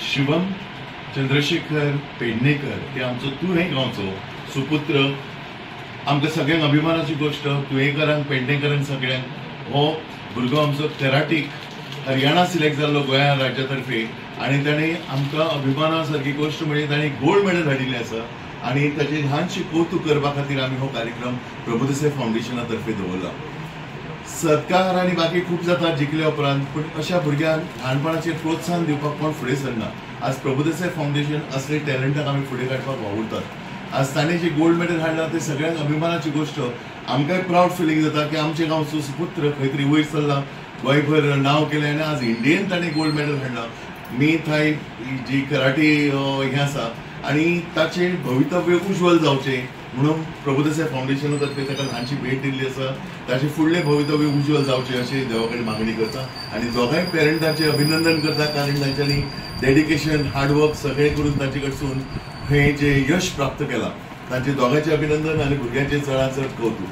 शिवम चंद्रशेखर पेडणेकर ते आमचो तुयें गांवचो सुपुत्र. आमकां सगळ्यांक अभिमानाची गोश्ट, तुयेंकारांक, पेडणेकरांक सगळ्यांक. हो भुरगो आमचो कराटीक हरियाणा सिलेक्ट जाल्लो गोंया राज्या तर्फे आनी ताणें आमकां अभिमाना सारकी गोश्ट म्हणजे ताणें गोल्ड मेडल हाडिल्लें आसा आनी ताचें ल्हानशें कौतूक करपा खातीर आमी हो कार्यक्रम प्रभुदेसाय फावंडेशना तर्फे दवरला. सत्कार आनी बाकी खूब जाता जिखल्या उपरांत, पूण अशा भुरग्यांक ल्हानपणाचेर प्रोत्साहन दिवपाक कोण फुडें सरना. आज प्रभुदेसाय फावंडेशन असले टॅलंटाक आमी फुडें काडपाक वावुरतात. आज ताणें जे गोल्ड मेडल हाडलां तें सगळ्यांक अभिमानाची गोश्ट. आमकांय प्रावड फिलींग जाता की आमच्या गांवचो सुपुत्र खंय तरी वयर सरला, गोंयभर नांव केलें आनी आज इंडियेन ताणें गोल्ड मेडल हाडलां. मी थाय जी कराटे हें आसा आनी ताचें भवितव्य उज्ज्वल जावचें म्हणून प्रभुदेसाय फावंडेशना तर्फे ताका ल्हानशी भेट दिल्ली आसा. ताचें फुडलें भवितव्य उज्ज्वल जावचें अशें देवा कडेन मागणी करता आनी दोगांय पेरंटाचें अभिनंदन करता, कारण तांच्यांनी डेडिकेशन, हार्डवर्क सगळें करून तांचे कडसून हें जें यश प्राप्त केलां तांचें दोगांयचें अभिनंदन आनी भुरग्यांचें चडांत चड कौतूक.